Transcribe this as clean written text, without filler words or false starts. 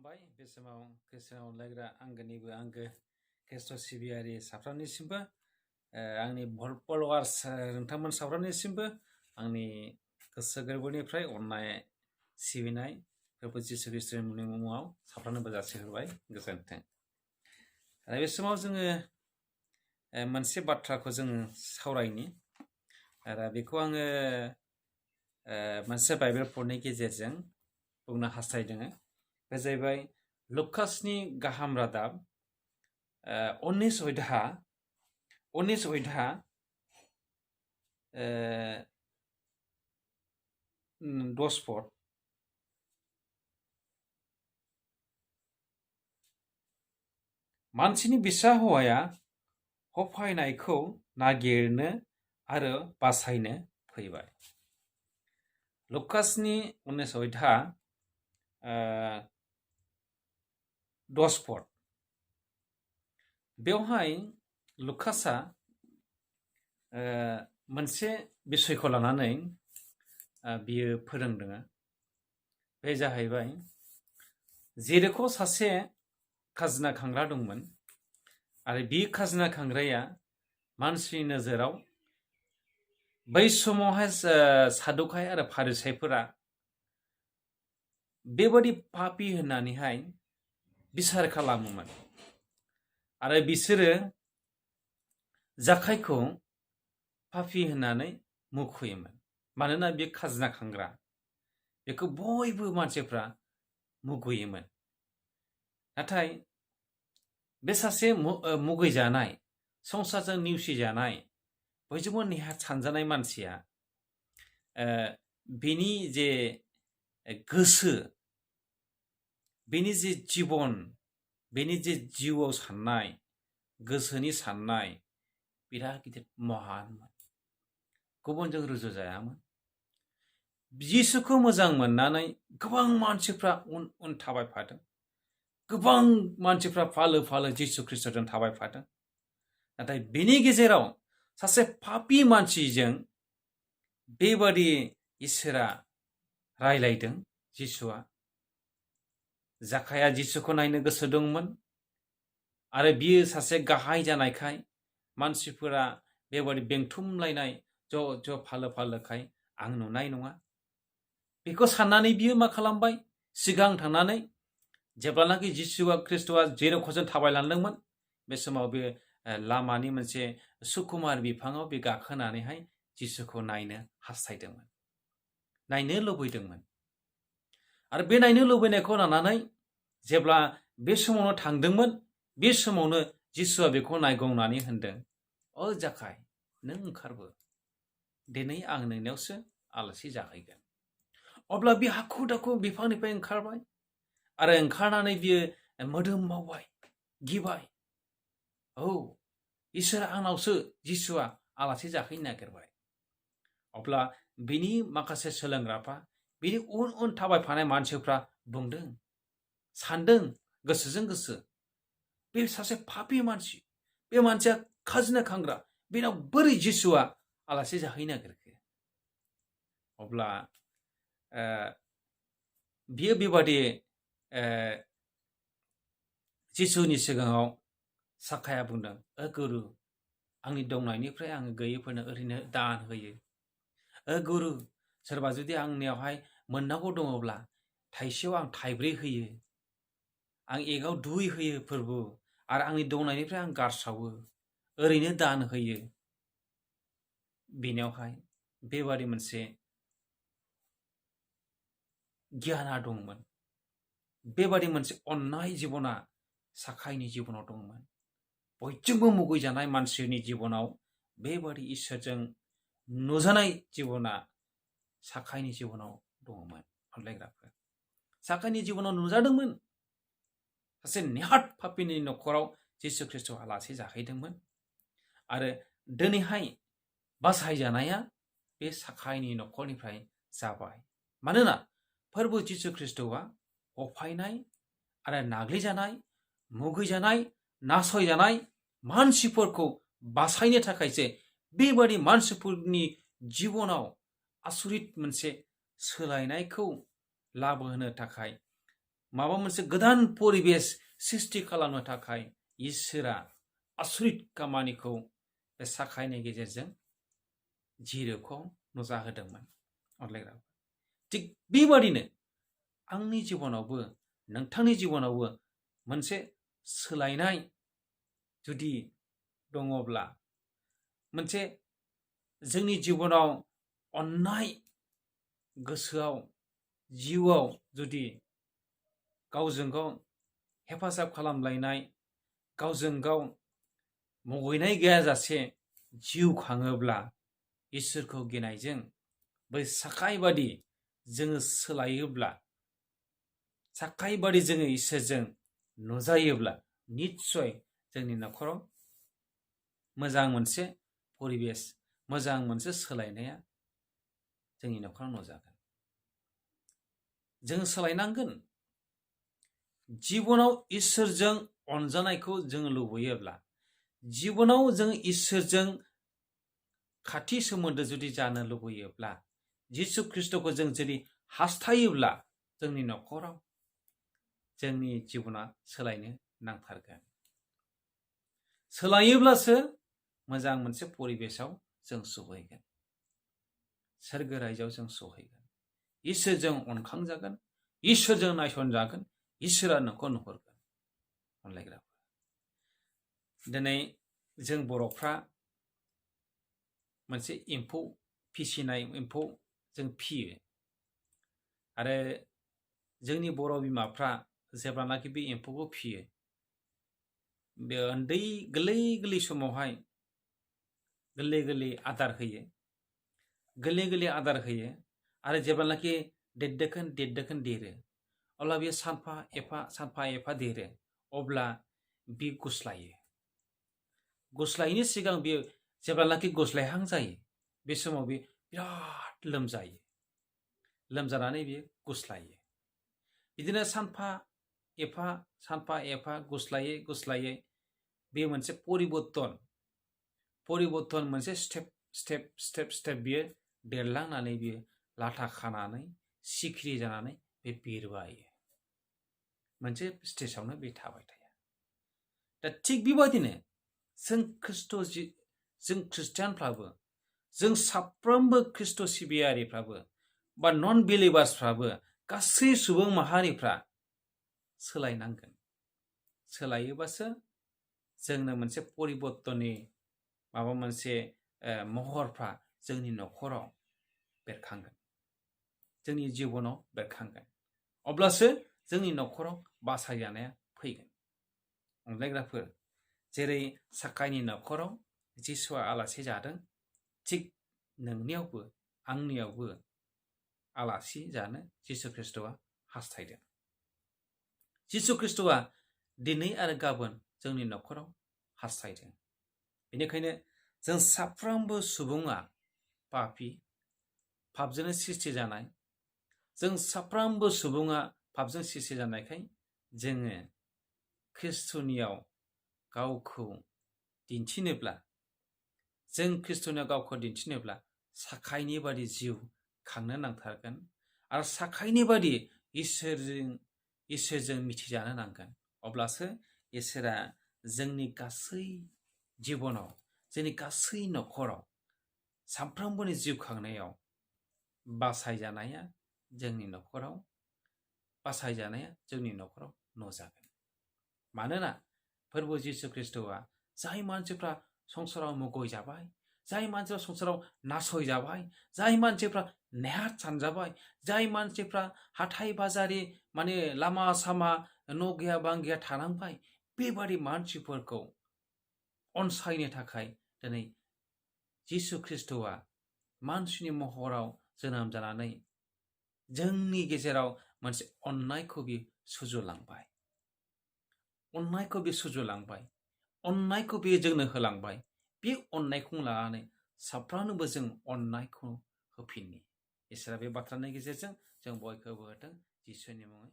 खुलुमबाय बे समाव खृष्टनाव अनलायग्रा आंगोनिबो आंगो खृष्ट सिबियारि साफ्रोमनिसिमबो आंनि फलोवार्स नोंथांमोन साफ्रोमनिसिमबो आंनि गोसो गोरबोनिफ्राय अननाय सिबिनाय प्रभु जिसु ख्रीष्टनि मुङाव साफ्रोमनोबो जासिहरबाय गोजोन्थों। आरो बे समाव जोङो मोनसे बाथ्राखौ जों सावरायनि आरो बेखौ आङो मोनसे बाइबेल पढनि गेजेरजों बुंनो हास्थायदों। बे जाहैबाय लुकासनि गाहाम रादाब 19 अध्याय 10 पद। मानसिनि बिसा हौवाया हफायनायखौ नागिरनो आरो बासायनो फैबाय। लुकासनि 19 अध्याय 10 पद। बेवहाय लुकासआ मोनसे बिसयखौ लानानै बियो फोरोंदों। बे जाहैबाय जेरेखम सासे खाजोना खांग्रा दंमोन आरो बे खाजोना खांग्राया मानसिनि नोजोराव बै समावहाय सादुकाय आरो फारिसायफोरा बेबादि पापी होननानैहाय बिसार खालामोमोन आरो बिसोरो जाखायखौ पापी होननानै मुखुयोमोन। मानोना बे खाजोना खांग्रा, बेखौ बयबो मानसिफ्रा मुगैयोमोन। नाथाय बे सासे मुगैजानाय, संसारजों नेवसिजानाय, बयजोंबो नेहाथ सानजानाय मानसिया बेनि जे गोसो, बेनि जे जीवन, बेनि जे जिउआव साननाय, गोसोनि साननाय बिराद गिदिर महानमोन, गुबुनजों रुजुजायामोन। जिसुखौ मोजां मोननानै गोबां मानसिफ्रा उन थाबायफादों, गोबां मानसिफ्रा फालो फालो जिसु ख्रीष्टजों थाबायफादों। नाथाय बेनि गेजेराव सासे पापी मानसिजों बेबादि इसोरा रायलायदों। जिसुआ जाखाया जिसुखौ नायनो गोसो दंमोन आरो बियो सासे गाहाय जानायखाय मानसिफोरा बेबादि बेंथुमलायनाय ज' ज' फालो फालोखाय आं नुनाय नङा बेखौ साननानै बियो मा खालामबाय, सिगां थांनानै जेब्लानाखि जिसुआ ख्रीष्टआ जेरखमजों थाबायलांदोंमोन बे समाव बे लामानि मोनसे सुकुमार बिफाङाव बे गाखोनानैहाय जिसुखौ नायनो हास्थायदोंमोन, नायनो लुबैदोंमोन। आरो बे नायनो लुबैनायखौ लानानै जेब्ला बे समावनो थांदोंमोन, बे समावनो जिसुआ बेखौ नायगंनानै होनदों, ओ जाखाय नों ओंखारबो, दिनै आं नोंनियावसो आलासि जाहैगोन। अब्ला बे हाखु दाखु बिफांनिफ्राय ओंखारबाय आरो ओंखारनानै बियो मोदोम मावबाय, गिबाय। औ, इसोरा आंनावसो जिसुआ आलासि जाहैनो नागिरबाय। अब्ला बिनि माखासे सोलोंग्राफ्रा, बिनि उन उन थाबायफानाय मानसिफ्रा बुंदों, सानदों गोसोजों गोसो, बे सासे पापी मानसि, बे मानसिया खाजोना खांग्रा, बेनाव बोरै जिसुआ आलासि जाहैनो नागिरखो? अब्ला बियो बेबादि जिसुनि सिगाङाव साखाया बुंदों, ओ गुरु, आंनि दंनायनिफ्राय आङो गैयैफोरनो ओरैनो दान होयो। ओ गुरु, सोरबा जुदि आंनियावहाय मोननांगौ दङब्ला थाइसेयाव आं थाइब्रै होयो, आं एगाव 2 होयो प्रभु, आरो आंनि दंनायनिफ्राय आं गारसावो, ओरैनो दान होयो। बेनियावहाय बेबादि मोनसे गियाना दंमोन, बेबादि मोनसे अननाय जिबना साखायनि जिबनाव दंमोन। बयजोंबो मुगैजानाय मानसिनि जिबनाव बेबादि इसोरजों नुजानाय जिबना साखायनि जिबनाव दङमोन। अनलायग्राफोर, साखायनि जिबनाव नुजादोंमोन। सासे नेहाथ पापीनि न'खराव जिसु ख्रीष्टआ आलासि जाहैदोंमोन आरो दिनैहाय बासायजानाया बे साखायनि न'खरनिफ्राय जाबाय। मानोना प्रभु जिसु ख्रीष्टआ अफायनाय आरो नाग्लिजानाय, मुगैजानाय, नासयजानाय मानसिफोरखौ बासायनो थाखायसो बेबादि मानसिफोरनि जिबनाव आसरित मोनसे सोलायनायखौ लाबोनो थाखाय माबा मोनसे गोदान परिबेस सृष्टि खालामनो थाखाय इसोरा आसरित खामानिखौ बे साखायनि गेजेरजों जिरोखौ नुजाहोदोंमोन अनलायग्रा। थिग बेबादिनो आंनि जिबनावबो नोंथांनि जिबनावबो मोनसे सोलायनाय जुदि दङब्ला, मोनसे जोंनि जिबनाव अननाय गोसोआव जिउआव जुदि गावजों गाव हेफाजाब खालामलायनाय, गावजों गाव मुगैनाय गैयाजासे जिउ खाङोब्ला, इसोरखौ गिनायजों बै साखाय बादि जोङो सोलायोब्ला, साखाय बादि जोङो इसोरजों नुजायोब्ला, निस्सय जोंनि न'खराव मोजां मोनसे परिबेस, मोजां मोनसे सोलायनाया जोंनि न'खराव नुजागोन। जों सोलायनांगोन। जिबनाव इसोरजों अनजानायखौ जों लुबैयोब्ला, जिबनाव जों इसोरजों खाथि सोमोन्दो जुदि जानो लुबैयोब्ला, जिसु ख्रिस्ट'खौ जों जुदि हास्थायोब्ला, जोंनि न'खराव जोंनि जिबना सोलायनो नांथारगोन। सोलायोब्लासो मोजां मोनसे परिबेसाव जों सहैगोन, सोरगो रायजोआव जों सहैगोन, इसोरजों अनखांजागोन, इसोरजों नायसनजागोन, इसोरा नोंखौ नुहुरगोन। अनलायग्राफोर, दिनै जों बर'फ्रा मोनसे एम्फौ फिसिनाय, एम्फौ जों फियो आरो जोंनि बर' बिमाफ्रा जेब्लानाखि बे एम्फौखौ फियो, बे उन्दै गोरलै गोरलै समावहाय गोरलै गोरलै आदार होयो, गोरलै गोरलै आदार होयो आरो जेब्लानाखि देरदोखोन देरो, अब्ला बेयो सानफा एफा देरो, अब्ला बे गुस्लायो। गुस्लायैनि सिगां बेयो जेब्लानाखि गुस्लायहां जायो, बे समाव बे बिराद लोमजायो, लोमजानानै बेयो गुस्लायो। बिदिनो सानफा एफा गुस्लायै बे मोनसे परिबर्तन मोनसे स्टेप बियो देरलांनानै बियो लाथा खानानै सिखिरि जानानै बे बिरबायो। मोनसे स्टेजावनो बे थाबाय थाया। दा थिग बेबायदिनो जों ख्रिस्टियानफ्राबो, जों साफ्रोमबो ख्रिस्ट' सिबियारिफ्राबो बा नन बिलिभार्सफ्राबो, गासै सुबुं माहारिफ्रा सोलायनांगोन। सोलायोबासो जोंनो मोनसे परिबर्तननि माबा मोनसे महरफ्रा जोंनि न'खराव बेरखांगोन, जोंनि जिबनाव बेरखांगोन। अब्लासो जोंनि न'खराव बासायजानाया फैगोन। अनलायग्राफोर, जेरै साखायनि न'खराव जिसुआ आलासि जादों, थिग नोंनियावबो आंनियावबो आलासि जानो जिसु ख्रिस्ट'आ हास्थायदों। जिसु ख्रिस्ट'आ दिनै आरो गाबोन जोंनि न'खराव हास्थायदों। बेनिखायनो जों साफ्रोमबो सुबुङा पापि, पापजोंनो सृष्टि जानाय। जों साफ्रोमबो सुबुङा पापजों सृष्टि जानायखाय जोङो ख्रिस्ट'नियाव गावखौ दिन्थिनोब्ला, साखायनि बादि जिउ खांनो नांथारगोन आरो साखायनि बादि इसोरजों मिथिजानो नांगोन। अब्लासो इसोरा जोंनि गासै जिबनाव, जोंनि गासै न'खराव, सानफ्रोमबोनि जिउ खांनायाव बासायजानाया जोंनि न'खराव नुजागोन। मानोना फोरबो जिसु ख्रिस्ट'आ जाय मानसिफ्रा संसाराव मुगैजाबाय, जाय मानसिफ्रा संसाराव नासयजाबाय, जाय मानसिफ्रा नेहाथ सानजाबाय, जाय मानसिफ्रा हाथाय बाजारि माने लामा सामा न' गैया बां गैया थानांबाय, बेबादि मानसिफोरखौ अनसायनो थाखाय दिनै जिसु ख्रिस्ट'आ मानसिनि महराव जोनोम जानानै जोंनि गेजेराव मोनसे अननायखौ बे सुजुलांबाय, अननायखौ बे जोंनो होलांबाय। बे अननायखौ लानानै साफ्रोमनोबो जों अननायखौ होफिननि। इसोरा बे बाथ्रानि गेजेरजों जों बयखौबो होथों, जिसुनि मुङै।